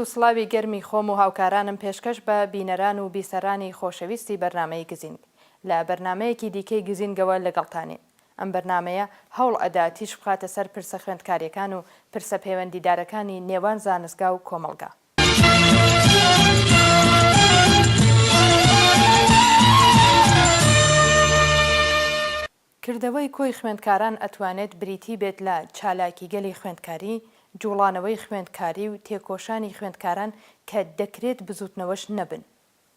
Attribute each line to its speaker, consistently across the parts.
Speaker 1: و سڵاوی گەرمی خۆم و هاوکارانم پێشکەش بە بینەران و بیسەرانی خۆشەویستی بەرنامەی گزینگ. لە بەرنامەیەکی دیکەی گزینگەوە لەگەڵتانین. ئەم بەرنامەیە هەوڵ ئەدا تیشک بخاتە سەر پرسە خوێندکاریەکان و پرسە پەیوەندیدارەکانی نێوان زانستگا و کۆمەڵگا. کردەوەی کۆی خوێندکاران ئەتوانێت بریتی بێت لە چالاکیگەلی خوێندکاری، جوڵانەوەی خوێندکاری و تێکۆشانی خوێندکاران کە دەکرێت بزوتنەوەش نەبن.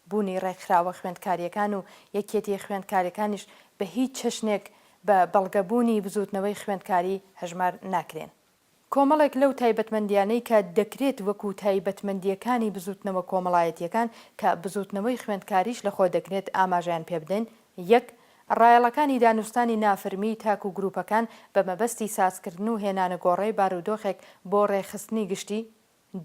Speaker 1: بوونی ڕێکخراوە خوێندکارییەکان و یەکیەتییە خوێندکارییەکانیش بە هیچ چەشنێک بە بەڵگەبوونی بزووتنەوەی خوێندکاری هەژمار ناکرێن. کۆمەڵێک لەو تایبەتمەندییانەی کە دەکرێت وەکوو تایبەتمەندییەکانی بزووتنەوە کۆمەڵایەتییەکان کە بزووتنەوەی خوێندکاریش لە خۆ دەگرێت ئاماژەیان پێ بدەین، یەک. ڕایەڵەکانی دانوستانی نافەرمیی تاک و گرووپەکان بە مەبەستی سازکردن و هێنانەگۆڕێی بارودۆخێک بۆ ڕێکخستنی گشتی،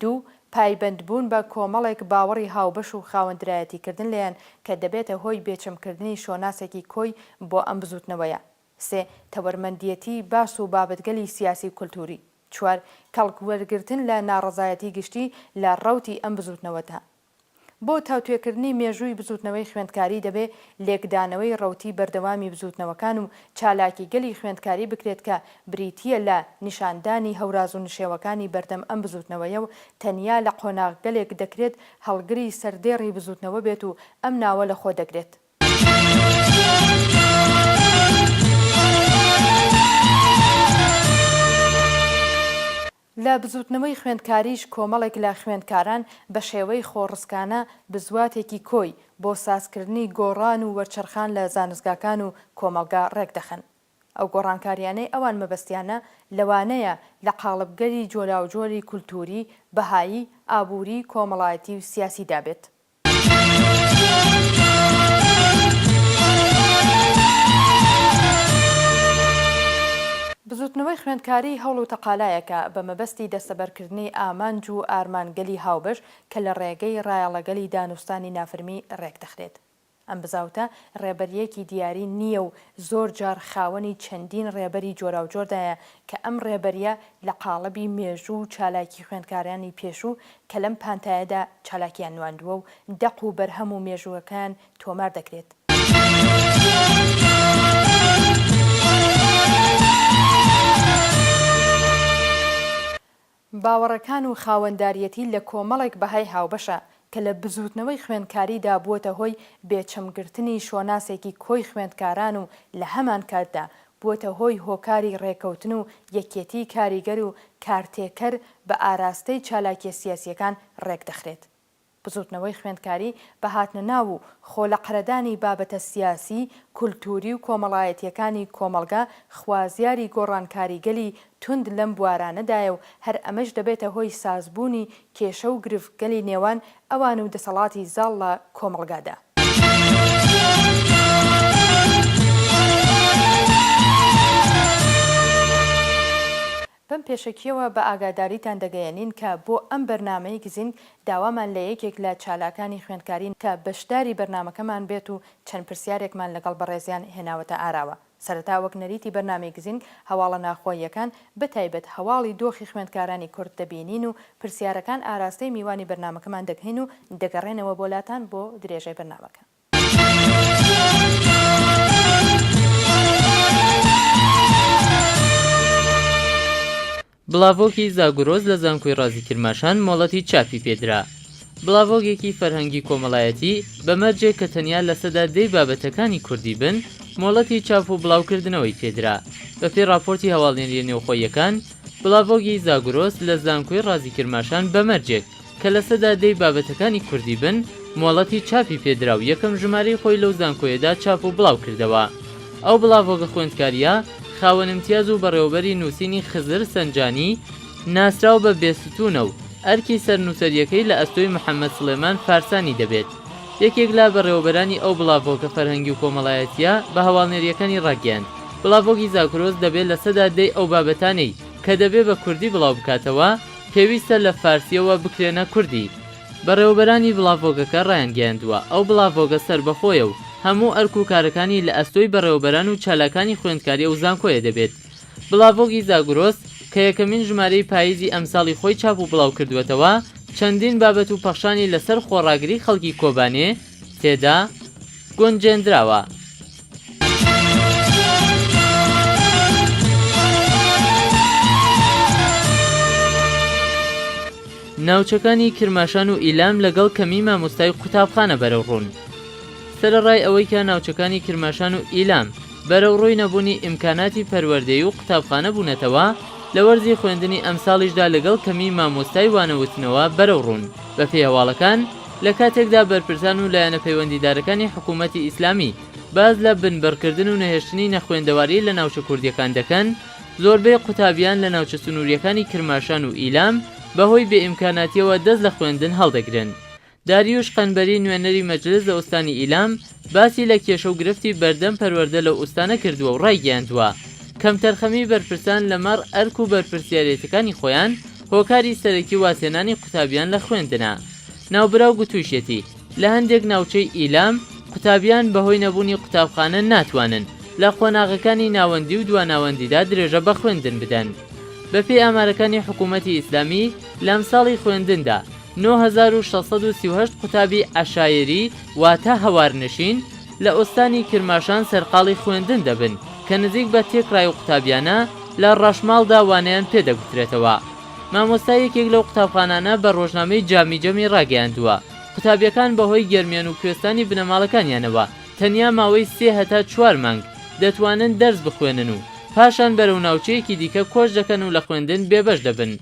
Speaker 1: دوو، پایبەندبوون بە کۆمەڵێک باوەڕی هاوبەش و خاوەندرایەتیکردن لێیان کە دەبێتە هۆی بێچمکردنی شۆناسێکی کۆی بۆ ئەم بزووتنەوەیە. سێ، تەوەرمەندیەتی باس و بابەتگەلی سیاسی و کولتووری. چوار، کەڵکوەرگرتن لە ناڕەزایەتی گشتی لە ڕەوتی ئەم بزووتنەوەدا. بۆ تاوتوێکردنی مێژووی بزووتنەوەی خوێندکاری دەبێ لێکدانەوەی ڕەوتی بەردەوامی بزووتنەوەکان و چالاکیگەلی خوێندکاری بکرێت کە بریتییە لە نیشاندانی هەوراز و نشێوەکانی بەردەم ئەم بزووتنەوەیە و تەنیا لە قۆناغگەلێک دەکرێت هەڵگری سەردێڕی بزووتنەوە بێت و ئەم ناوە لە خۆ دەگرێت. لە بزووتنەوەی خوێندکاریش کۆمەڵێک لە خوێندکاران بە شێوەی خۆڕسکانە بزواتێکی کۆی بۆ سازکردنی گۆڕان و وەرچەرخان لە زانستگاکان و کۆمەڵگا ڕێکدەخەن. ئەو گۆڕانکاریانەی ئەوان مەبەستیانە لەوانەیە لە قاڵبگەلی جۆراوجۆری کولتووری، بەهایی، ئابووری، کۆمەڵایەتی و سیاسیدا بێت. بزووتنەوەی خوێندکاری هەوڵ و تەقالایەکە بە مەبەستی دەستەبەرکردنی ئامانج و ئارمانگەلی هاوبەش کە لە ڕێگەی ڕایەڵەگەلی دانوستانی نافەرمی ڕێکدەخرێت. ئەم بزاوتە ڕێبەرییەکی دیاری نییە و زۆر جار خاوەنی چەندین ڕێبەری جۆراوجۆردایە کە ئەم ڕێبەرییە لە قاڵبی مێژوو و چالاکی خوێندکارانی پێشوو کە لەم پانتایەدا چالاکیان نواندووە و دەق و بەرهەم و مێژووەکەیان تۆمار دەکرێت. باوەڕەکان و خاوەنداریەتی لە کۆمەڵێک بەهای هاوبەشە کە لە بزووتنەوەی خوێندکاریدا بووەتە هۆی بێچەمگرتنی شۆناسێکی کۆی خوێندکاران و لە هەمانکاتدا بووەتە هۆی هۆکاری ڕێکەوتن و یەکیەتی کاریگەر و کارتێکەر بە ئاراستەی چالاکیە سیاسیەکان ڕێکدەخرێت. بزوتنەوەی خوێندکاری بە هاتنە ناو و خۆ لە قەرەدانی بابەتە سیاسی، کولتووری و کۆمەڵایەتییەکانی کۆمەڵگە خوازیاری گۆڕانکاریگەلی توند لەم بوارانەدایە و هەر ئەمەش دەبێتە هۆی سازبوونی کێشە و گرفتگەلی نێوان ئەوان و دەسەڵاتی زاڵ لە کۆمەڵگادا. بەم پێشەکییەوە بە ئاگاداریتان دەگەیەنین کە بۆ ئەم بەرنامەی گزینگ داوامان لە یەکێک لە چالاکانی خوێندکاری کە بەشداری بەرنامەکەمان بێت و چەند پرسیارێکمان لەگەڵ بەڕێزیان هێناوەتە ئاراوە. سەرەتا وەک نەریتی بەرنامەی گزینگ هەواڵە ناخۆییەکان بە تایبەت هەواڵی دۆخی خوێندکارانی کورد دەبینین و پرسیارەکان ئاراستەی میوانی بەرنامەکەمان دەکەین و دەگەڕێنەوە بۆ لاتان بۆ درێژەی بەرنامەکە.
Speaker 2: بڵاڤۆکی زاگرۆس لە زانکۆی ڕازی کرماشان مۆڵەتی چاپی پێدرا. بڵاڤۆکێکی فەرهەنگی کۆمەڵایەتی بە مەرجێک کە تەنیا لەسەدا دەی بابەتەکانی کوردی بن، مۆڵەتی چاپ و بڵاوکردنەوەی پێدرا. بەپێی ڕاپۆرتی هەواڵنێرییە نێوخۆییەکان، بڵاڤۆکی زاگرۆس لە زانکۆی ڕازی کرماشان بە مەرجێک کە لەسەدا دەی بابەتەکانی کوردی بن، مۆڵەتی چاپی پێدرا و یەکەم ژمارەی خۆی لەو زانکۆیەدا چاپ و بڵاو کردەوە. ئەو بڵاڤۆگە خوێندکارییە، خاوەن ئیمتیاز و بەڕێوەبەری نووسینی خزر سەنجانی، ناسراو بە بێستوونە و ئەرکی سەرنووسەرییەکەی لە ئەستۆی محەممەد سڵێمان فارسانی دەبێت. یەکێک لە بەڕێوەبەرانی ئەو بڵاڤۆکە فەرهەنگی و کۆمەڵایەتییە بە هەواڵنێرییەکانی ڕاگەیاند، بڵاڤۆکی زاگرۆس دەبێ لەسەدا دەی ئەو بابەتانەی کە دەبێ بە کوردی بڵاو بکاتەوە، پێویستە لە فارسییەوە بکرێنە کوردی. بەڕێوەبەرانی بڵاڤۆگەکە ڕایانگەیاندووە، ئەو بڵاڤۆگە سەربەخۆیە و هەموو ئەرک و کارەکانی لە ئەستۆی بەڕێوەبەران و چالاکانی خوێندکاری ئەو زانکۆیە دەبێت. بڵاڤۆگی زاگرۆس، کە یەکەمین ژمارەی پاییزی ئەمساڵی خۆی چاپ و بڵاو کردووەتەوە، چەندین بابەت و پەخشانی لەسەر خۆڕاگری خەڵکی کۆبانێ تێدا گونجێندراوە. ناوچەکانی کرماشان و ئیلام لەگەڵ کەمی مامۆستای قوتابخانە بەرەوڕوون. سەرەڕای ئەوەی کە ناوچەکانی کرماشان و ئیلام بەرەوڕووی نەبوونی ئیمکاناتی پەروەردەیی و قوتابخانە بوونەتەوە، لە وەرزی خوێندنی ئەمساڵیشدا لەگەڵ کەمیی مامۆستای وانەوتنەوە بەرەوڕوون. بەپێی هەواڵەکان، لە کاتێکدا بەرپرسان و لایەنە پەیوەندیدارەکانی حکوومەتی ئیسلامی باس لە بنبڕکردن و نەهێشتنی نەخوێندەواری لە ناوچە کوردییەکان دەکەن، زۆربەی قوتابیان لە ناوچە سنوورییەکانی کرماشان و ئیلام بەهۆی بێئیمکاناتییەوە دەست لە خوێندن هەڵدەگرن. داریوش قەنبەری نوێنەری مەجلس لە ئوستانی ئیلام باسی لە کێشە و گرفتی بەردەم پەروەردە لەو ئوستانە کردووە و ڕایگەیاندووە، کەمتەرخەمیی بەرپرسان لەمەڕ ئەرک و بەرپرسیارێتەکانی خۆیان هۆکاری سەرەکی وازهێنانی قوتابیان لە خوێندنە. ناوبراو گوتوویشیەتی، لە هەندێک ناوچەی ئیلام قوتابیان بەهۆی نەبوونی قوتابخانە ناتوانن لە قۆناغەکانی ناوەندی و دواناوەندیدا درێژە بە خوێندن بدەن. بەپێی ئامارەکانی حکوومەتی ئیسلامی لەمساڵی خوێندندا 9638 قوتابی عەشایەری واتە هەوارنشین لە ئوستانی کرماشان سەرقاڵی خوێندن دەبن کە نزیک بە تێکڕای و قوتابیانە لە ڕەشماڵدا وانەیان پێ دەگوترێتەوە. مامۆستای یەکێک لەو قوتابخانانە بە ڕۆژنامەی جامی جەمی ڕاگەیاندووە، قوتابیەکان بەهۆی گەرمیان و کوێستانی بنەماڵەکانیانەوە تەنیا ماوەی سێ هەتا چوار مانگ دەتوانن دەرس بخوێنن و پاشان بەرەو ناوچەیەکی دیکە کۆچ دەکەن و لە خوێندن بێبەش دەبن.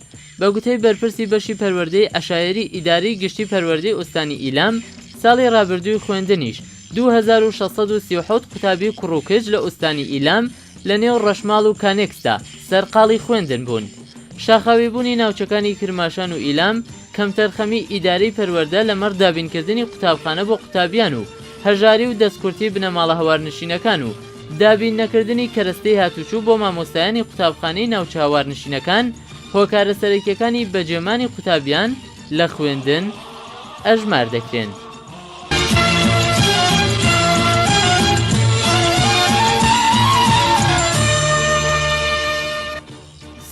Speaker 2: بە گوتەی بەرپرسی بەشی پەروەردەی عەشایەری ئیدارەی گشتی پەروەردەی ئوستانی ئیلام، ساڵی ڕابردووی خوێندنیش 2637 قوتابی کوڕ و کچ لە ئوستانی ئیلام لە نێو ڕەشماڵ و کانێکسدا سەرقاڵی خوێندن بوون. شاخاویبوونی ناوچەکانی کرماشان و ئیلام، کەمتەرخەمیی ئیدارەی پەروەردە لەمەڕ دابینکردنی قوتابخانە بۆ قوتابیان و هەژاری و دەستکورتی بنەماڵە هەوارنشینەکان و دابین نەکردنی کەرەستەی هاتوچوو بۆ مامۆستایانی قوتابخانەی ناوچە هەوارنشینەکان هۆکارە سەرەکیەکانی بەجێمانی قوتابیان لە خوێندن ئەژمار دەکرێن.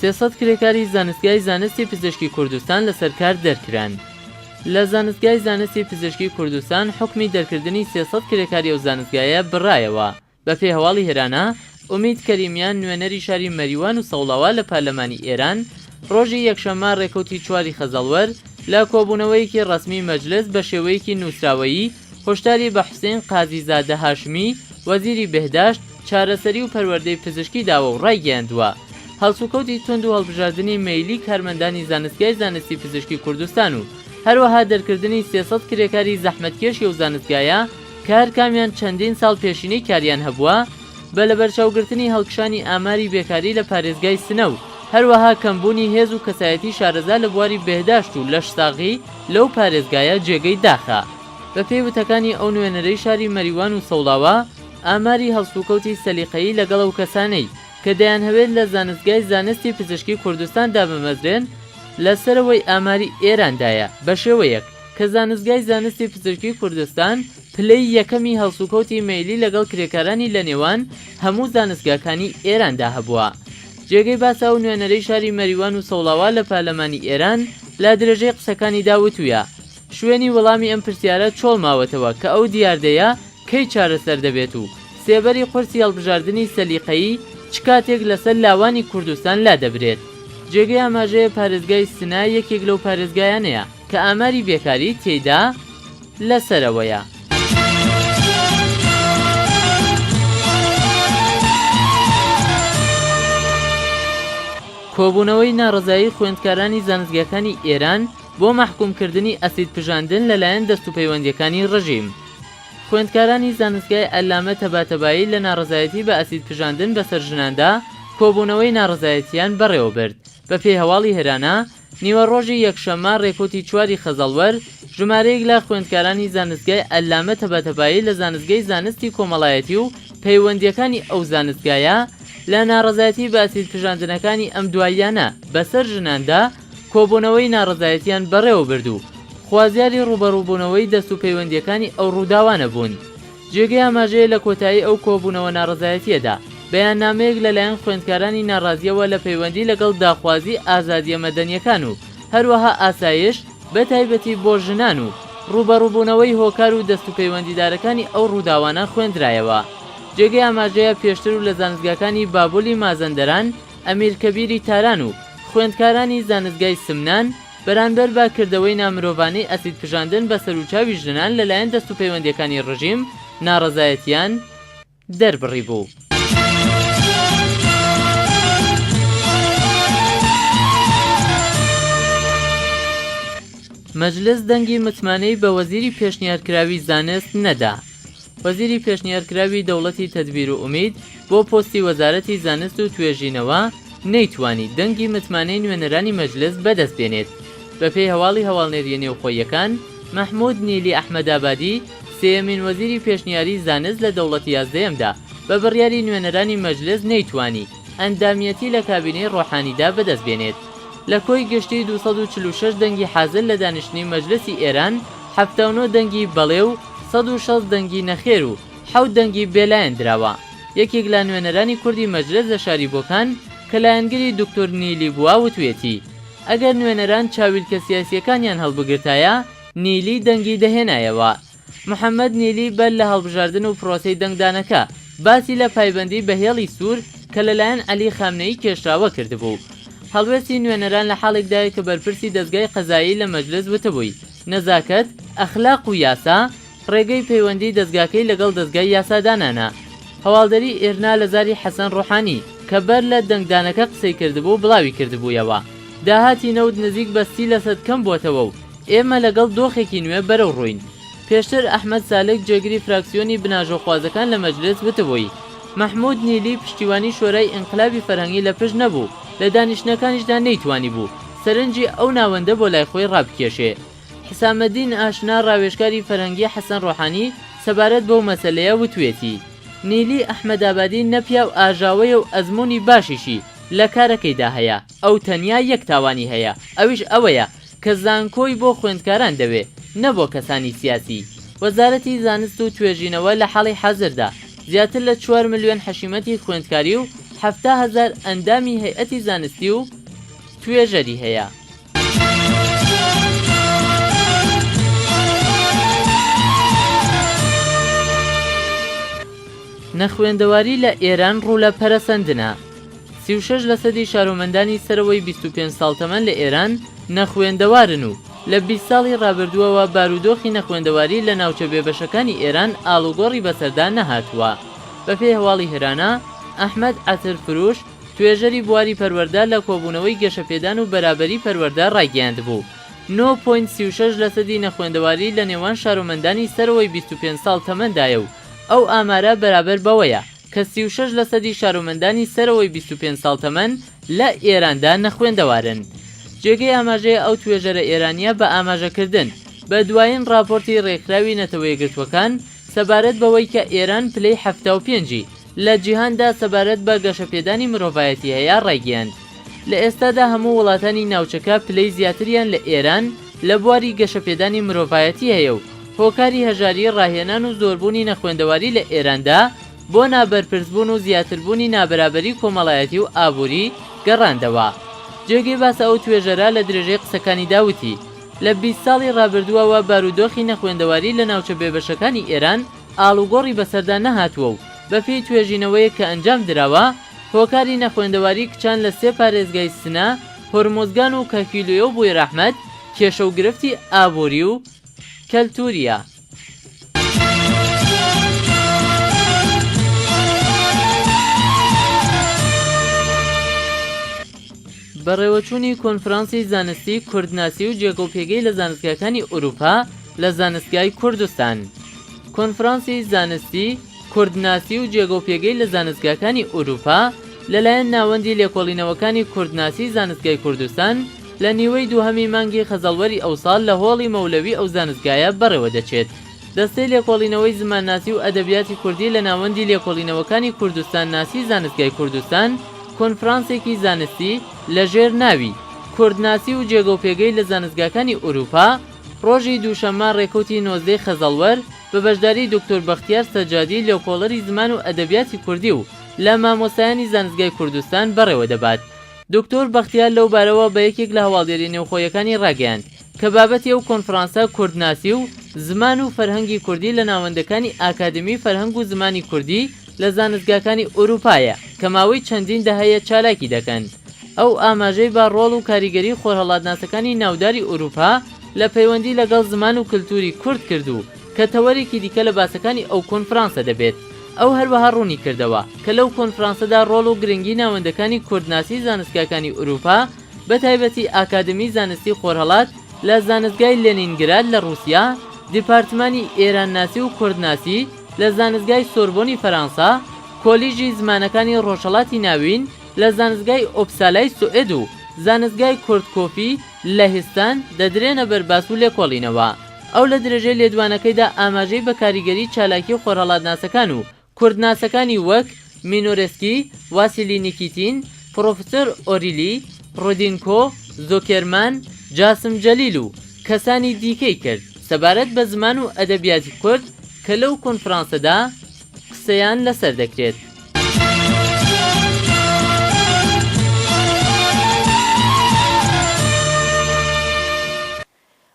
Speaker 2: 300 کرێکاری زانستگای زانستی پزیشکی کوردستان لەسەر کار دەرکران. لە زانستگای زانستی پزیشکی کوردستان حوکمی دەرکردنی 300 کرێکاری ئەو زانستگایە بڕایەوە. بەپێی هەواڵی هێرانا، ئومید کەریمیان نوێنەری شاری مەریوان و سەوڵاوا لە پەرلەمانی ئێران، ڕۆژی یەکشەممە ڕێکەوتی چواری خەزەڵوەر لە کۆبوونەوەیەکی ڕەسمی مەجلس بە شێوەیەکی نووسراوەیی هۆشداری بە حوسێن قازیزادە هاشمی وەزیری بێهداشت، چارەسەری و پەروەردەی پزیشکی داوە و ڕایگەیاندووە هەڵسوکەوتی توند و هەڵبژاردنی مەیلی کارمەندانی زانستگای زانستی پزیشکی کوردستان و هەروەها دەرکردنی 300 کرێکاری زەحمەتکێشی ئەو زانستگایە کە هەرکامیان چەندین ساڵ پێشینەی کاریان هەبووە، بە لەبەرچاوگرتنی هەڵکشانی ئاماری بێکاری لە پارێزگای سنە و هەروەها کەمبوونی هێز و کەسایەتی شارەزا لە بواری بێهداشت و لەشساغی لەو پارێزگایە جێگەی داخە. بەپێی وتەکانی ئەو نوێنەرەی شاری مەریوان و سەوڵاوا، ئاماری هەڵسوکەوتی سەلیقەیی لەگەڵ ئەو کەسانەی کە دەیانهەوێت لە زانستگای زانستی پزیشکی کوردستان دابمەزرێن لە سەرەوەی ئاماری ئێراندایە، بەشێوەیەک کە زانستگای زانستی پزیشکی کوردستان پلەی یەکەمی هەڵسوکەوتی مەیلی لەگەڵ کرێکارانی لە نێوان هەموو زانستگاکانی ئێراندا هەبووە. جێگەی باسە ئەو نوێنەرەی شاری مەریوان و سەوڵاوا لە پارلەمانی ئێران لە درێژەی قسەکانیدا وتوویە، شوێنی وەڵامی ئەم پرسیارە چۆڵ ماوەتەوە کە ئەو دیاردەیە کەی چارەسەر دەبێت و سێبەری قورسی هەڵبژاردنی سەلیقەیی چ کاتێک لەسەر لاوانی کوردستان لادەبرێت. جێگەی ئاماژەیە پارێزگای سنە یەکێک لەو پارێزگایانەیە کە ئاماری بێکاری تێیدا لە سەرەوەیە. کۆبوونەوەی ناڕەزایی خوێندکارانی زانستگاکانی ئێران بۆ مەحکوومکردنی ئەسیدپژاندن لەلایەن دەستوپەیوەندییەکانی ڕژیم. خوێندکارانی زانستگای عەلامە تەباتەبایی لە ناڕەزایەتی بە ئەسیدپژاندن بەسەر ژناندا کۆبوونەوەی ناڕەزایەتییان بەڕێوەبرد. بەپێی هەواڵی هێرانا، نیوەڕۆژی یەکشەممە ڕێکەوتی چواری خەزەڵوەر، ژمارەیەک لە خوێندکارانی زانستگای عەلامە تەباتەبایی لە زانستگەی زانستی کۆمەڵایەتی و پەیوەندییەکانی ئەو زانستگایە لە ناڕەزایەتی بە ئەسیدپژاندنەکانی ئەم دواییانە بەسەر ژناندا کۆبوونەوەی ناڕەزایەتیان بەڕێوەبرد و خوازیاری ڕووبەڕووبوونەوەی دەست و پەیوەندییەکانی ئەو ڕووداوانە بوون. جێگەی ئاماژەیە لە کۆتایی ئەو کۆبوونەوە ناڕەزایەتییەدا، بەیاننامەیەک لەلایەن خوێندکارانی ناڕازییەوە لە پەیوەندی لەگەڵ داخوازی ئازادییە مەدەنییەکان و هەروەها ئاسایش بە تایبەتی بۆ ژنان و ڕووبەڕووبوونەوەی هۆکار و دەستوپەیوەندیدارەکانی ئەو ڕووداوانە خوێندرایەوە. جێگەی ئاماژەیە پێشتر و لە زانستگاکانی بابلی مازەندەران، ئەمیرکەبیری تاران و خوێندکارانی زانستگای سمنان بەرانبەر بە کردەوەی نامرۆڤانەی ئەسیدپژاندن بە سەروچاوی ژنان لەلایەن دەستوپەیوەندیەکانی ڕژیم ناڕەزایەتیان دەربڕیبوو. مەجلس دەنگی متمانەی بە وەزیری پێشنیارکراوی زانست نەدا. وەزیری پێشنیارکراوی دەوڵەتی تەدبیر و ئومید بۆ پۆستی وەزارەتی زانست و توێژینەوە نەیتوانی دەنگی متمانەی نوێنەرانی مەجلس بەدەست بێنێت. بەپێی هەواڵی هەواڵنێرییە نێوخۆییەکان، مەحموود نیلی ئەحمەدئابادی، سێیەمین وەزیری پێشنیاری زانست لە دەوڵەتی یازدەیەمدا، بە بڕیاری نوێنەرانی مەجلس نەیتوانی ئەندامیەتی لە کابینەی ڕۆحانیدا بەدەست بێنێت. لە کۆی گشتی 246 دەنگی حازر لە دانیشتنی مەجلسی ئێران، 79 دەنگی بەڵێ و 160 دەنگی نەخێر و حەوت دەنگی بێلایەن دراوە. یەکێک لە نوێنەرانی کوردی مەجلس لە شاری بۆکان کە لایەنگری دوکتور نیلی بووە وتویەتی، ئەگەر نوێنەران چاویلکە سیاسییەکانیان هەڵبگرتایە، نیلی دەنگی دەهێنایەوە. محەمەد نیلی بەر لە هەڵبژاردن و پرۆسەی دەنگدانەکە، باسی لە پایبەندی بە هێڵی سوور کە لەلایەن عەلی خامنەیی کێشراوە کردبوو. هەڵوێستی نوێنەران لە حاڵێکدایە کە بەرپرسی دەزگای قەزایی لە مەجلس وتبووی، نەزاکەت، ئەخلاق و یاسا، ڕێگەی پەیوەندی دەزگاکەی لەگەڵ دەزگای یاسادانانە. هەواڵدەری ئیرنا لە زاری حەسەن ڕۆحانی کە بەر لە دەنگدانەکە قسەی کردبوو بڵاوی کردبوویەوە، داهاتی نەوت نزیک بە 30 لەسەد کەم بۆتەوە و ئێمە لەگەڵ دۆخێکی نوێ بەرەو ڕووین. پێشتر ئەحمەد سالک جێگری فراکسیۆنی بناژۆخوازەکان لە مەجلس وتبووی، مەحموود نیلی پشتیوانی شۆرای ئینقلابی فەرهەنگی لە پشت نەبوو، لە دانیشتنەکانیشدا نەیتوانیبوو سەرنجی ئەو ناوەندە بۆ لای خۆی ڕابکێشێ. حسامەدین ئاشنا ڕاوێژکاری فەرهەنگی حەسەن ڕۆحانی سەبارەت بەو مەسەلەیە وتویەتی، نیلی ئەحمەدئابادی نە پیاو ئاژاوەیە و ئەزموونی باشیشی لە کارەکەیدا هەیە، ئەو تەنیا یەک تاوانی هەیە ئەویش ئەوەیە کە زانکۆی بۆ خوێندکاران دەوێ نە بۆ کەسانی سیاسی. وەزارەتی زانست و توێژینەوە لە حاڵی حازردا زیاتر لە چوار ملیۆن حەشیمەتی خوێندکاری و 70 هەزار ئەندامی هەیئەتی زانستی و توێژەری هەیە. نەخوێندەواری لە ئێران ڕوو لە پەرەسەندنە. 36 لەسەدی شارۆمەندانی سەرەوەی 25 ساڵ تەمەن لە ئێران نەخوێندەوارن و لە 20 ساڵی ڕابردووەوە بارودۆخی نەخوێندەواری لە ناوچە بێبەشەکانی ئێران ئاڵوگۆڕی بەسەردا نەهاتووە. بەپێی هەواڵی هرانا، ئەحمەد عەتر فروش، توێژەری بواری پەروەردە لە کۆبوونەوەی گەشەپێدان و بەرابەری پەروەردە ڕایگەیاندبوو، نۆ point 36 لەسەدی نەخوێندەواری لە نێوان شارۆمەندانی سەرەوەی 25 ساڵ تەمەندایە و ئەو ئامارە بەرابەر بەوەیە کە 36 لەسەدی شارۆمەندانی سەرەوەی 25 ساڵ تەمەن لە ئێراندا نەخوێندەوارن. جێگەی ئاماژەیە ئەو توێژەرە ئێرانییە بە ئاماژەکردن بە دوایین ڕاپۆرتی ڕێکخراوی نەتەوەیەکگرتووەکان سەبارەت بەوەی کە ئێران پلەی 75 ی لە جیهاندا سەبارەت بە گەشەپێدانی مرۆڤایەتی هەیە ڕایگەیاند لە ئێستادا هەموو وڵاتانی ناوچەکە پلەی زیاتریان لە ئێران لە بواری گەشەپێدانی مرۆڤایەتی هەیە و هۆکاری هەژاری ڕاهێنان و زۆربوونی نەخوێندەواری لە ئێراندا بۆ نابەرپرسبوون و زیاتربوونی نابەرابەری کۆمەڵایەتی و ئابووری گەڕاندەوە. جێگەی باسە ئەو توێژەرە لە درێژەی قسەکانیدا وتی، لە 20 ساڵی ڕابردووەوە بارودۆخی نەخوێندەواری لە ناوچە بێبەشەکانی ئێران ئاڵوگۆڕی بەسەردا نەهاتووە و بەپێی توێژینەوەیەک کە ئەنجام دراوە هۆکاری نەخوێندەواری کچان لە سێ پارێزگای سنە، هورموزگان و کەهکیلویە و بویرئەحمەد کێشە و گرفتی ئابووری و کەلتوورییە. بەڕێوەچوونی کۆنفرانسی زانستی کوردناسی و جێگەوپێگەی لە زانستگاکانی ئورووپا لە زانستگای کوردستان کۆنفرانسی زانستی کوردناسی و جێگەوپێگەی لە زانستگاکانی ئورووپا لەلایەن ناوەندی لێکۆڵینەوەکانی کوردناسی زانستگای کوردستان لە نیوەی دووهەمی مانگی خەزەڵوەری ئەوساڵ لە هۆڵی مەولەوی ئەو زانستگایە بەڕێوە دەچێت. دەستەی لێکۆڵینەوەی زمانناسی و ئەدەبیاتی کوردی لە ناوەندی لێکۆڵینەوەکانی کوردستانناسی زانستگای کوردستان کۆنفرانسێکی زانستی لە ژێر ناوی، کوردناسی و جێگەوپێگەی لە زانستگاکانی ئورووپا، ڕۆژی دووشەممە ڕێکەوتی نۆزدەی خەزەڵوەر بە بەشداری دوکتور بەختیار سەجادی لێکۆڵەری زمان و ئەدەبیاتی کوردی و لە مامۆستایانی زانستگای کوردستان بەڕێوە دەبات. دوکتور بەختیار لەو بارەوە بە یەکێک لە هەواڵدێریە نێوخۆیەکانی ڕاگەیاند. کە بابەتی ئەو کۆنفرانسە کوردناسی و زمان و فەرهەنگی کوردی لە ناوەندەکانی ئاکادمی فەرهەنگ و زمانی کوردی لە زانستگاکانی ئورووپایە کە ماوەی چەندین دەهەیە چالاکی دەکەن. ئەو ئاماژەی بە ڕۆڵ و کاریگەری خۆرهەڵاتناسەکانی ناوداری ئورووپا لە پەیوەندی لەگەڵ زمان و کلتووری کورد کرد و کە تەوەرێکی دیکە لە باسەکانی ئەو کۆنفرانسە دەبێت. ئەو هەروەها ڕوونی کردەوە کە لەو کۆنفرانسەدا ڕۆڵ و گرنگی ناوەندەکانی کوردناسی زانستگاکانی ئورووپا بە تایبەتی ئاکادمی زانستی خۆرهەڵات لە زانستگای لێنینگراد لە ڕووسیا، دیپارتمانی ئێرانناسی و کوردناسی لە زانستگای سۆربۆنی فەرانسە، کۆلیژی زمانەکانی ڕۆژهەڵاتی ناوین لە زانستگای ئۆپسالای سوئد و زانستگای کوردکۆفی لەهستان دەدرێنە بەر باس و لێکۆڵینەوە. ئەو لە درێژەی لێدوانەکەیدا ئاماژەی بە کاریگەری چالاکی خۆرهەڵاتناسەکان و کوردناسەکانی وەک مینۆرسکی، واسیلی نیکیتین، پڕۆفسۆر ئۆریلی، ڕودینکۆ، زۆکێرمان، جاسم جەلیل و کەسانی دیکەی کرد سەبارەت بە زمان و ئەدەبیاتی کورد کە لەو کۆنفرانسەدا قسەیان لەسەر دەکرێت.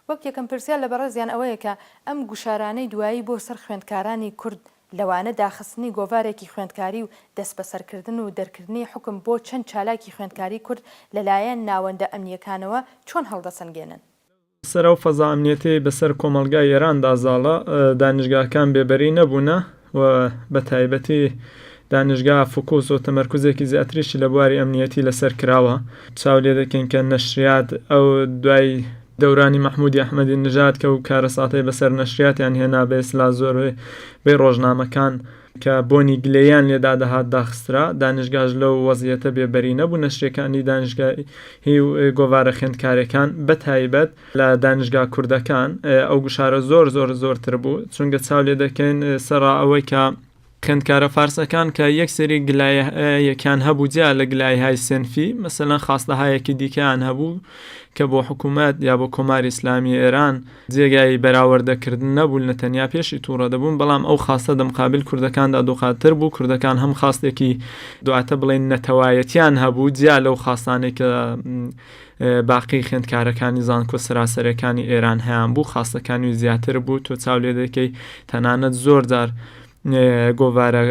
Speaker 1: وەک یەکەم پرسیار لە بەڕێزیان ئەوەیە کە ئەم گوشارانەی دوایی بۆ سەر خوێندکارانی کورد لەوانە داخستنی گۆڤارێکی خوێندکاری و دەستبەسەرکردن و دەرکردنی حوکم بۆ چەند چالاکی خوێندکاری کورد لەلایەن ناوەندە ئەمنییەکانەوە چۆن هەڵدەسەنگێنن؟
Speaker 3: سەر ئەو فەزا ئەمنیەتیەی بەسەر کۆمەڵگای ئێراندا زاڵە، دانیشگاکان بێبەری نەبوونە و بە تایبەتی دانیشگا فوکوس و تەمەرکوزێکی زیاتریشی لە بواری ئەمنیەتی لەسەر کراوە. چاو لێ دەکەین کە نەشریات ئەو دوای دەورانی مەحموودی ئەحمەدی نژاد کە ئەو کارەساتەی بەسەر نەشریاتیان هێنا بە ئیسلا زۆربەی ڕۆژنامەکان کە بۆنی گلەییان لێ دادەهات داخسترا، دانیشگاش لەو وەزیەتە بێ بەری نەبوو، نەشریەکانی دانیشگاهی و گۆڤارە خوێندکارێکان بە تایبەت لە دانیشگا کوردەکان ئەو گوشارە زۆر زۆر زۆرتر بوو، چونگە چاو لێ دەکەین سەرا ئەوەی کە خوێندکارە فارسەکان کە یەک سری گلایەکیان هەبوو جیا لە گلایهای سێنفی مەسەلەن خواستەهایەکی دیکەیان هەبوو کە بۆ حکوومەت یا بۆ کۆماری ئیسلامی ئێران جێگای بەراوەردەکردن نەبوون نە تەنیا پێشی تووڕە دەبوون بەڵام ئەو خواستە دەمقابل کوردەکاندا دووقاتتر بوو کوردەکان هەم خواستێکی دواتە بڵێن نەتەوایەتیان هەبوو جیا لەو خواستانەی کە باقی خوێندکارەکانی زانکۆ سەراسەرەکانی ئێران هەیان بوو خواستەکانی زیاتر بوو تۆ چاو لێ دەکەی تەنانەت زۆر جار گۆڤارە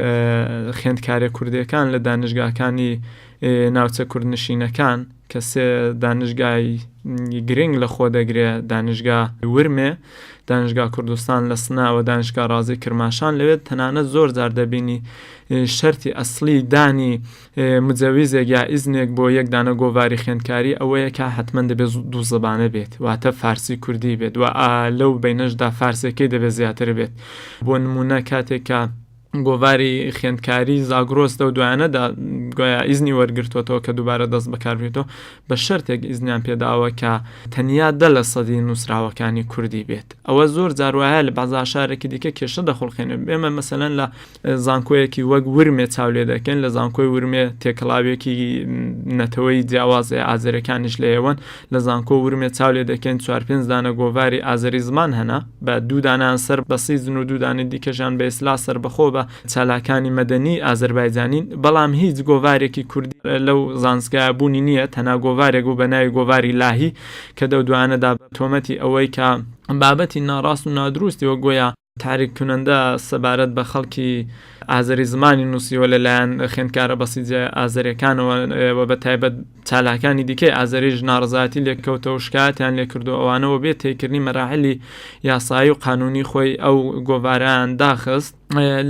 Speaker 3: خوێندکارە کوردیەکان لە دانیشگاکانی ناوچە کوردنشینەکان کە سێ دانیشگای گرنگ لە خۆ دەگرێ دانیشگا ورمێ دانیشگا کوردستان لە سنە و دانیشگا ڕازی کرماشان لەوێت تەنانەت زۆر جار دەبینی شەرتی ئەسلی دانی مجەویزێک یا ئیزنێک بۆ یەک دانە گۆڤاری خوێندکاری ئەوەیە کە حەتمەن دەبێت دوو زبانە بێت واتە فارسی کوردی بێت و لەو بینەشدا فارسەکەی دەبێت زیاتر بێت بۆ نمونە کاتێک کە گۆڤاری خوێندکاری زاگرۆس لەو دوایانەدا گویا ئیزنی وەرگرتووەتەوە کە دووبارە دەست بەکاربێتەوە بە شەرتێک ئیزنیان پێداوە کە تەنیا دە لە سەدی نووسراوەکانی کوردی بێت ئەوە زۆر جار وایە لە بەعزا شارێکی دیکە کێشە دەخوڵقێنێت ئێمە مەسەلەن لە زانکۆیەکی وەک ورمێ چاو لێ دەکەین لە زانکۆی ورمێ تێکەڵاوێکی نەتەوەی جیاواز هەیە ئازەرەکانیش لەیەوەن لە زانکۆ ورمێ چاو لێ دەکەین چوار پێنج دانە گۆڤاری ئازەری زمان هەنە بە دوو دانیان سەر بەسیجن و دوو دانەی دیکەشیان بە ئیسلا سەربەخۆ بە چالاکانی مەدەنی ئازەربایجانین بەڵام هیچ گۆڤارێکی کوردی لەو زانستگایە بوونی نییە تەنها گۆڤارێک بوو بە ناوی گۆڤاری لاهی کە دەو دوانەدا بە تۆمەتی ئەوەی کە بابەتی ناڕاست و نادروستی وەک گۆیا تاریک کونەندە سەبارەت بە خەڵکی ئازەری زمانی نووسیوە لە لایەن خوێندکارە بەسیجە ئازەریەکانەوە و بە تایبەت چالاکانی دیکەی ئازەریش ناڕەزایەتی لێکەوتەوە و شکایەتیان لێکردو ئەوانەوە بێ تەیکردنی مەراحلی یاسایی و قانونی خۆی ئەو گۆڤارەیان داخست.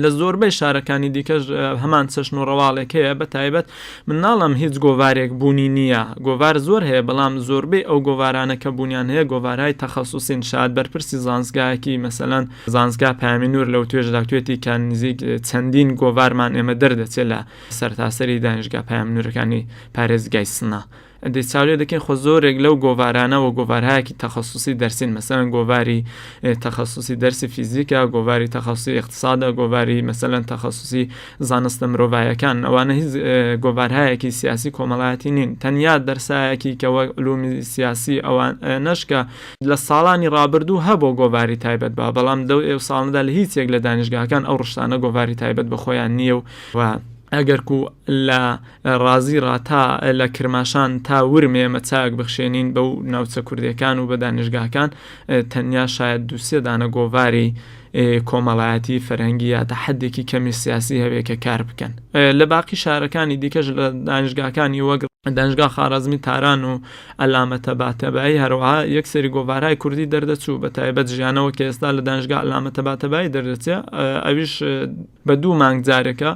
Speaker 3: لە زۆربەی شارەکانی دیکەش هەمان چەشن و ڕەواڵێک هەیە بە تایبەت من ناڵم هیچ گۆڤارێک بوونی نییە گۆڤار زۆر هەیە بەڵام زۆربەی ئەو گۆڤارانە کە بوونیان هەیە گۆڤارهای تەخەسوسین شاد بەرپرسی زانستگایەکی مەسەلەن زانستگا پامی نور لەو توێژدا توێتی کە نزیک چەندین گۆڤارمان ئێمە دەردەچێت لە سەرتاسەری دانیشگا پەیام نورەکانی پارێزگای سنە ئەدەی چاو لێ دەکەین خۆ زۆرێک لەو گۆڤارانە وە گۆڤارهایەکی تەخەسوسی دەرسین مەسەلەن گۆڤاری تەخەسوسی دەرسی فیزیکە گۆڤاری تەخەسوسی ئیقتسادە گۆڤاری مەسەلەن تەخەسوسی زانستە مرۆڤایەکان ئەوانە هیچ گۆڤارهایەکی سیاسی کۆمەڵایەتی نین تەنیا دەرسایەکی کە وەک علومی سیاسی ئەوان نەشکە لە ساڵانی ڕابردوو هەبوو گۆڤاری تایبەت بە بەڵام لەو ئێو ساڵنەدا لە هیچ یەک لە دانیشگاکان ئەو ڕشتانە گۆڤاری تایبەت بە خۆیان نییە و و. ئەگەر کو لە ڕازی ڕا تا لە کرماشان تا ورمێ ئێمە چاوێک بخشێنین بەو ناوچە کوردیەکان و بە دانیشگاکان تەنیا شاید دوو سێ دانە گۆڤاری کۆمەڵایەتی فەرهەنگی یا تا حدێکی کەمی سیاسی هەبێ کە کار بکەن لە باقی شارەکانی دیکەش لە دانیشگاکانی وەک دانشگا خارەزمی تاران و عەلامە تەباتەبایی هەروەها یەک سەری گۆڤارای کوردی دەردەچوو بە تایبەت ژیانەوە کە ئێستا لە دانشگا عەلامە تەباتەبایی دەردەچێ ئەویش بە دوو مانگ جارێکە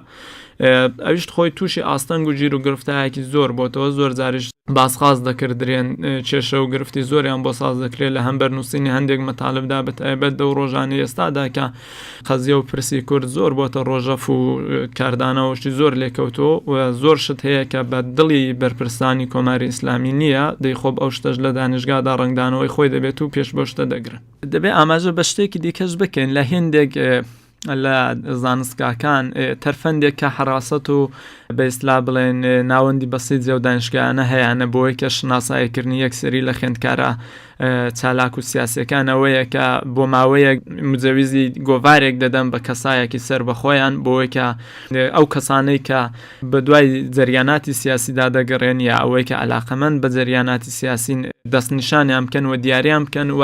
Speaker 3: ئەویش خۆی تووشی ئاستەنگ و گیر و گرفتایەکی زۆر بۆتەوە زۆر جاریش باسخواز دەکردرێن کێشە و گرفتی زۆریان بۆ ساز دەکرێت لە هەمبەر نووسینی هەندێک مەتالبدا بە تایبەت دەو ڕۆژانی ئێستادا کە قەزیە و پرسی کورد زۆر بۆتە ڕۆژەف و کاردانەوەشی زۆر لێکەوتۆ و زۆر شت هەیە کە بە دڵی بەرپرسانی کۆماری ئیسلامی نییە دەی خۆب ئەو شتەش لە دانیشگادا ڕەنگدانەوەی خۆی دەبێت و پێش بەو شتە دەگرن. دەبێ ئاماژە بە شتێکی دیکەش بکەین لە هێندێک لە زانستگاکان تەرفەندێک کە حەراسەت و بە ئیسلا بڵێن ناوەندی بەسیجە و دانیشگایانە هەیانە بۆی کە شناساییکردنی یەکسەری لە خوێندکارە چالاک و سیاسەکان ئەوەیە کە بۆ ماوەیەک مجەویزی گۆڤارێک دەدەن بە کەسایەکی سەر بەخۆیان بۆی کە ئەو کەسانەی کە بە دوای جەریاناتی سیاسیدا دەگەڕێن یا ئەوەی کە علاقەمەند بە جەریاناتی سیاسین دەستنیشانیان بکەن و دیاریان بکەن و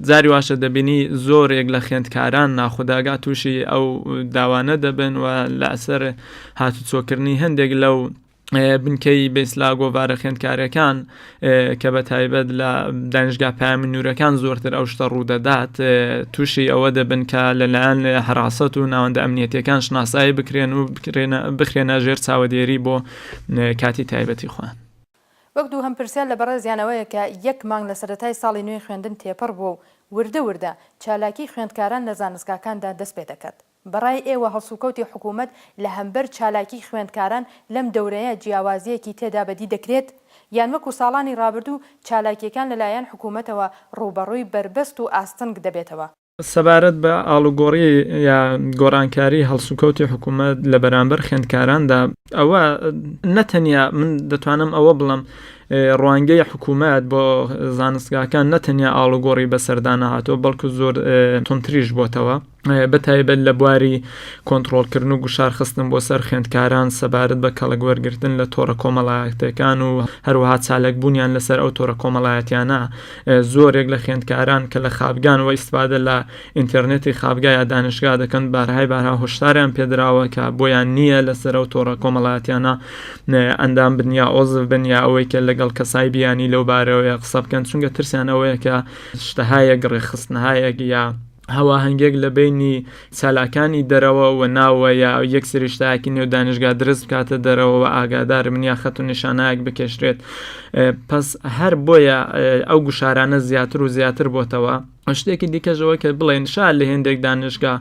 Speaker 3: جاری واشە دەبینی زۆرێک لە خوێندکاران ناخوداگا تووشی ئەو داوانە دەبن و لە ئەسەر هاتوچۆکردنی هەندێک لەو بنکەی بەیسلا گۆڤارە خوێندکارەکان کە بە تایبەت لە دانیشگا پامی نورەکان زۆرتر ئەو شتە ڕوودەدات تووشی ئەوە دەبن کە لەلایەن حراست و ناوەندە ئەمنیەتەکان شناسایی بکرێن و بخرێنە ژێر چاوەدێری بۆ کاتی تایبەتی خۆیان.
Speaker 1: وەک دووهەم پرسیار لە بەڕێزیان ئەوەیە کە یەک مانگ لە سەرەتای ساڵی نوێی خوێندن تێپەڕ بووە و وردە وردە چالاکیی خوێندکاران لە زانستگاکاندا دەست پێ دەکات. بە ڕای ئێوە هەڵسوکەوتی حکوومەت لە هەمبەر چالاکیی خوێندکاران لەم دەورەیە جیاوازییەکی تێدا بەدی دەکرێت؟ یان وەکوو ساڵانی ڕابردوو چالاکییەکان لە لایەن حکوومەتەوە ڕووبەڕووی بەربەست و ئاستەنگ دەبێتەوە؟
Speaker 3: سەبارەت بە ئاڵوگۆڕی یا گۆڕانکاری هەڵسوکەوتی حکوومەت لە بەرامبەر خوێندکاراندا ئەوە نەتەنیا من دەتوانم ئەوە بڵم ڕوانگەی حکوومەت بۆ زانستگاکان نەتەنیا ئاڵوگۆڕی بەسەردا نەهاتووە بەڵکو زۆر توندتریش بۆتەوە بە تایبەت لە بواری کۆنتڕۆڵکردن و گوشار خستن بۆ سەر خوێندکاران سەبارەت بە کەڵک وەرگرتن لە تۆڕە کۆمەڵایەتەکان و هەروەها چاالکبوونیان لەسەر ئەو تۆڕە کۆمەڵایەتیانە زۆرێک لە خوێندکاران کە لە خابگان و ئیسفادە لە ئینتەرنێتی خابگا یا دانشگا دەکەن بارهای بارها هۆشداریان پێدراوە کە بۆیان نییە لەسەر ئەو تۆڕە کۆمەڵایەتیانە ئەندام بن یا عضو بن یا ئەوەی کە لەگەڵ کەسای بیانی لەو بارەوەیە قسە بکەن چونکە ترسیان ئەوەیە کە شتەهایەک ڕێکخستنهایەک یا هەواهەنگێک لە بەینی چالاکانی دەرەوە و ناوە یا یەک سری شتایەکی نێو دانیشگا درست بکاتە دەرەوە و ئاگادار من یا خەت و نیشانایەک بکێشرێت پس هەر بۆیە ئەو گوشارانە زیاتر و زیاتر بۆتەوە شتێکی دیکەشەوە کە بڵێن شار لە هێندێک دانشگا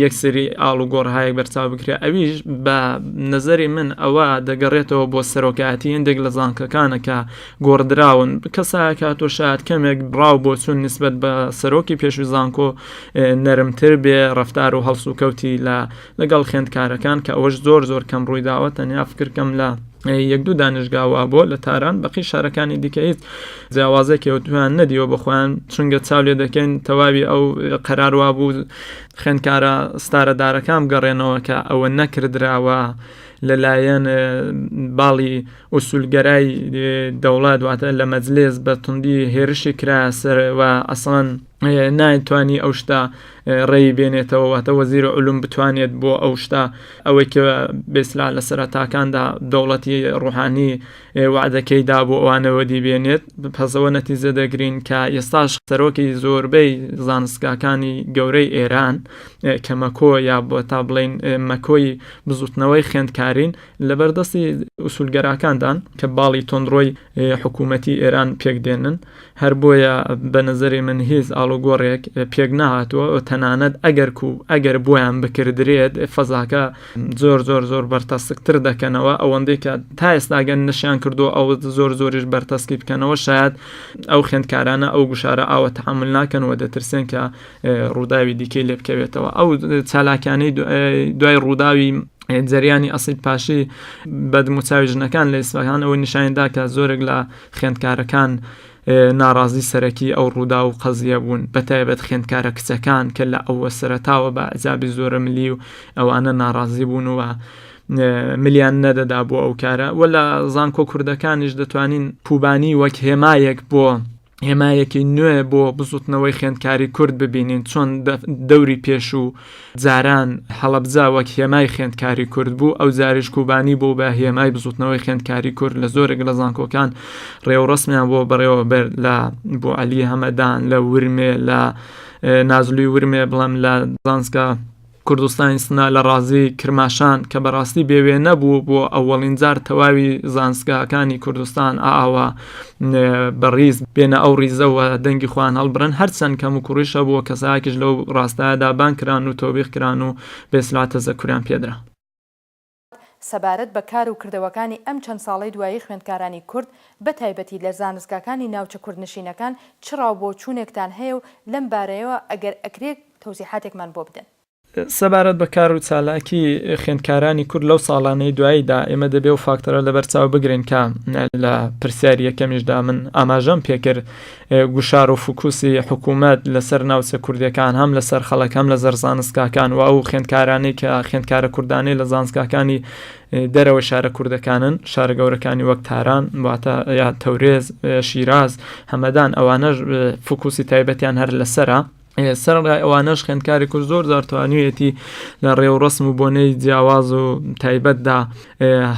Speaker 3: یەکسری ئاڵوگۆڕهایەک بەرچاو بکرێ ئەویش بە نظری من ئەوە دەگەڕێتەوە بۆ سەرۆکایەتی هێندێک لە زانکەکانە کە گۆڕدراون کەسایەک هاتۆ شاید کەمێک بڕاو بۆچوون نسبەت بە سەرۆکی پێشووی زانکۆ نەرمتر بێ ڕەفتار و هەڵسوکەوتی لە لەگەڵ خوێندکارەکان کە ئەوەش زۆر زۆر کەم ڕوویداوە تەنیا فکرکەم لە یەک دوو دانشگا وابووە لە تاران بەقی شارەکانی دیکە هیچ جیاوازێکی ئەوتویان نەدیوە بە خۆیان چونگە چاو لێ دەکەین تەواوی ئەو قەرار وابوو خوێندکارە ستارەدارەکان بگەڕێنەوە کە ئەوە نەکردراوە لەلایەن باڵی ئوسولگەرای دەوڵەت واتە لە مەجلس بە توندی هێرشی کرایە سەر و ئەسڵەن نایتوانی ئەو شتە ڕێی بێنێتەوە واتە وەزیر علوم بتوانێت بۆ ئەو شتە ئەوەی کە بێسلا لە سەرەتاکاندا دەوڵەتی ڕوحانی وعدەکەی دا بۆ ئەوانەوە دی بێنێت پەسەوە نەتیجە دەگرین کە ئێستاش سەرۆکی زۆربەی زانستگاکانی گەورەی ئێران کە مەکۆ یا بۆ تا بڵین مەکۆی بزوتنەوەی خوێندکارین لەبەردەستی ئوسولگەراکاندان کە باڵی توندڕۆی حکوومەتی ئێران پێک دێنن، هەر بۆیە بە نەزەری من هیچ ئاڵوگۆڕێک پێک نەهاتووە و تەنانەت ئەگەر کو ئەگەر بۆیان بکردرێت فەزاکە زۆر زۆر زۆر بەرتەسکتر دەکەنەوە ئەوەندەی کە تا ئێستا گەر نەشیان کردووە ئەو زۆر زۆریش بەرتەسکی بکەنەوە شاید ئەو خوێندکارانە ئەو گوشارە ئاوە تەحەمول ناکەن و دەترسێن کە ڕووداوی دیکەی لێ بکەوێتەوە ئەو چالاکیانەی دوای ڕووداوی جەریانی ئەسید پاشی بەدموچاوی ژنەکان لە ئیسفەهان ئەوە نیشانیدا کە زۆرێک لە خوێندکارەکان ناڕازی سەرەکی ئەو ڕوودا و قەزیە بوون بە تایبەت خوێندکارە کچەکان کە لە ئەوە سەرەتاوە بە عجابی زۆرە ملی و ئەوانە ناڕازی بوون و. ملیان نەدەدا بۆ ئەو کارە و لە زانکۆ کوردەکانیش دەتوانین کوبانی وەک هێمایەک بۆ هێمایەکی نوێ بۆ بزوتنەوەی خوێندکاری کورد ببینین چۆن دەوری پێشوو جاران هەڵەبجە وەک هێمای خوێندکاری کورد بوو ئەو جاریش کوبانی بوو بە هێمای بزوتنەوەی خوێندکاری کورد لە زۆرێک لە زانکۆکان ڕێوڕەسمیان بۆ بەڕێوە برد لە بۆ عەلی هەمەدان لە ورمێ لە نازلوی ورمێ بڵێم لە زانستگا کوردستانی سنە لە ڕازی کرماشان کە بەڕاستی بێ وێنە بوو بۆ ئەوەڵین جار تەواوی زانستگاکانی کوردستان ئاوا بە ڕیز بێنە ئەو ڕیزەوە دەنگی خۆیان هەڵبرن هەرچەند کەم و کوڕیش هەبووە کەسایەکیش لەو ڕاستایەدا بانگ کران و تەوبیخ کران و بێ سلا تەزەکوریان پێدرا.
Speaker 1: سەبارەت بە کار و کردەوەکانی ئەم چەند ساڵەی دوایی خوێندکارانی کورد بە تایبەتی لە زانستگاکانی ناوچە کوردنشینەکان چ ڕاو بۆچوونێکتان هەیە و لەم بارەیەوە ئەگەر ئەکرێ تەوزیحاتێکمان بۆ بدەن.
Speaker 3: سەبارەت بە کار و چالاکی خوێندکارانی کورد لەو ساڵانەی دواییدا ئێمە دەبێ ئەو فاکتەرە لەبەر چاو بگرین کە لە پرسیاری یەکەمیشدا من ئاماژەم پێکرد گوشار و فوکوسی حکوومەت لەسەر ناوچە کوردیەکان هەم لەسەر خەڵک هەم لەسەر زانستگاکان و ئەو خوێندکارانەی کە خوێندکارە کوردانەی لە زانستگاکانی دەرەوەی شارە کوردەکانن شارە گەورەکانی وەک تاران واتە یا تەورێز شیراز هەمەدان ئەوانەش فوکوسی تایبەتیان هەر لەسەرە سەرەڕای ئەوانەش خوێندکاری کورد زۆر جار توانیویەتی لە ڕێوڕەسم و بۆنەی جیاواز و تایبەتدا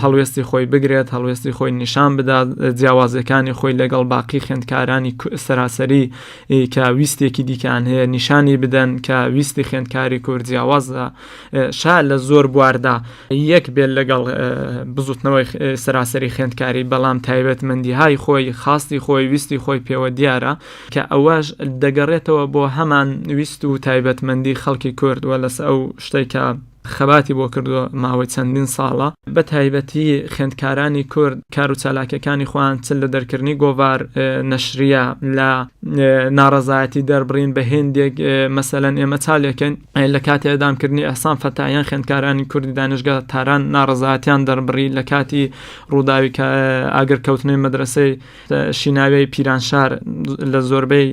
Speaker 3: هەڵوێستی خۆی بگرێت هەڵوێستی خۆی نیشان بدات جیاوازەکانی خۆی لەگەڵ باقی خوێندکارانی سەراسەری کە ویستێکی دیکان هەیە نیشانی بدەن کە ویستی خوێندکاری کورد جیاوازە شا لە زۆر بواردا یەک بێت لەگەڵ بزوتنەوەی سەراسەری خوێندکاری بەڵام تایبەتمەندیهای خۆی خواستی خۆی ویستی خۆی پێوە دیارە کە ئەوەش دەگەڕێتەوە بۆ هەمان ویست و تایبەتمەندی خەڵکی کورد و لەسەر ئەو شتێک کە خەباتی بۆ کردووە ماوەی چەندین ساڵە بە تایبەتی خوێندکارانی کورد کار و چالاکیەکانی خۆیان چ لە دەرکردنی گۆڤار نەشریە لە ناڕەزایەتی دەربڕین بە هێندێک مەسەلەن ئێمە چالێکن لە کاتی ئێعدامکردنی ئێحسان فەتاحیان خوێندکارانی کوردی دانشگا تاران ناڕەزایەتیان دەربڕی لە کاتی ڕووداوی ئاگرکەوتنەوەی مەدرەسەی شیناوێی پیرانشار لە زۆربەی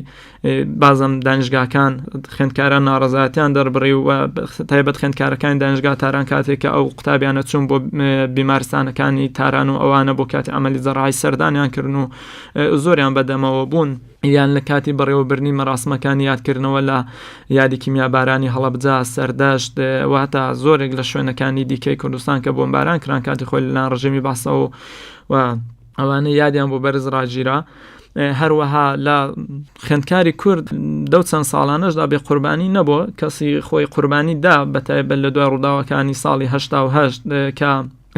Speaker 3: بازم دانیشگاکان خوێندکاران ناڕەزایەتیان دەربڕی و تایبەت خوێندکارەکانی دانیشگا تاران کاتێک کە ئەو قوتابیانە چوون بۆ بیمارستانەکانی تاران و ئەوانە بۆ کاتی عملی جەراحی سەردانیان کردن و زۆریان بەدەمەوە بوون. یان لە کاتی بەڕێوەبردنی مەراسمەکانی یادکردنەوە لە یادی کیمیابارانی هەڵەبجە، سەردەشت و هەتا زۆرێک لە شوێنەکانی دیکەی کوردستان کە بۆمباران کران کاتی خۆی لەلایەن ڕژێمی بەعسەوە و ئەوانە یادیان بۆ بەرز ڕاگیرا. هەروەها لە خوێندکاری کورد دەو چەند ساڵانەشدا بێ قوربانی نەبوو کەسی خۆی قوربانی دا بە تایبەت لە دوای ڕووداوەکانی ساڵی 1970 کە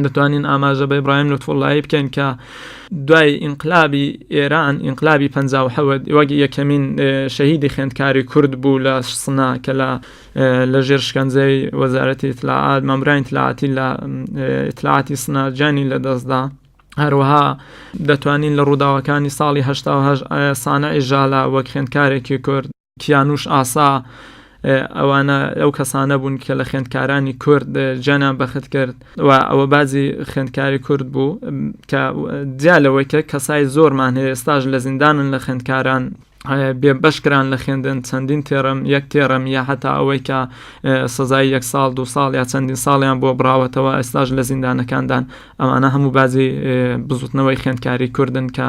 Speaker 3: دەتوانین ئاماژە بە ئیبراهیم لوتفوڵڵایی بکەین کە دوای ئینقلابی ئێران ئینقلابی 57 وەک یەکەمین شەهیدی خوێندکاری کورد بوو لە سنە کە لە لە ژێر شکەنجەی وەزارەتی ئیتلاعات مامورانی ئیتلاعاتی لە ئیتلاعاتی سنە گیانی لەدەستدا هەروەها دەتوانین لە ڕووداوەکانی ساڵی 1970 سانعی ژالە وەک خوێندکارێکی کورد کیانوش ئاسا ئەوانە ئەو کەسانە بوون کە لە خوێندکارانی کورد گیانیان بەخت کرد و ئەوە بازی خوێندکاری کورد بوو کە جیا لەوەی کە کەسای زۆرمان هەیە ئێستاش لە زیندانن لە خوێندکاران بێ بەش کران لە خوێندن چەندین تێرم یەک تێرم یا هەتا ئەوەی کە سزای یەک ساڵ دو ساڵ یا چەندین ساڵیان بۆ بڕاوەتەوە ئێستاش لە زیندانەکاندان ئەمانە هەموو بازی بزوتنەوەی خوێندکاری کوردن کە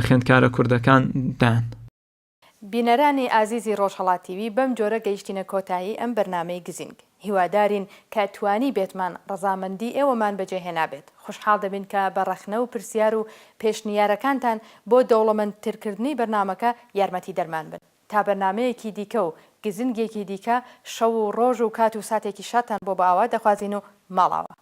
Speaker 3: خوێندکارە کوردەکان دان.
Speaker 1: بینەرانی ئازیزی ڕۆژهەڵات تیوی بەم جۆرە گەیشتینە کۆتایی ئەم بەرنامەی گزینگ. هیوادارین کە توانیبێتمان ڕەزامەندی ئێوەمان بەجێ هێنابێت. خوشحاڵ دەبین کە بە ڕەخنە و پرسیار و پێشنیارەکانتان بۆ دەوڵەمەندترکردنی بەرنامەکە یارمەتیدەرمان بن. تا بەرنامەیەکی دیکە و گزنگێکی دیکە شەو و ڕۆژ و کات و ساتێکی شادتان بۆ بە ئاوات دەخوازین و ماڵئاوا.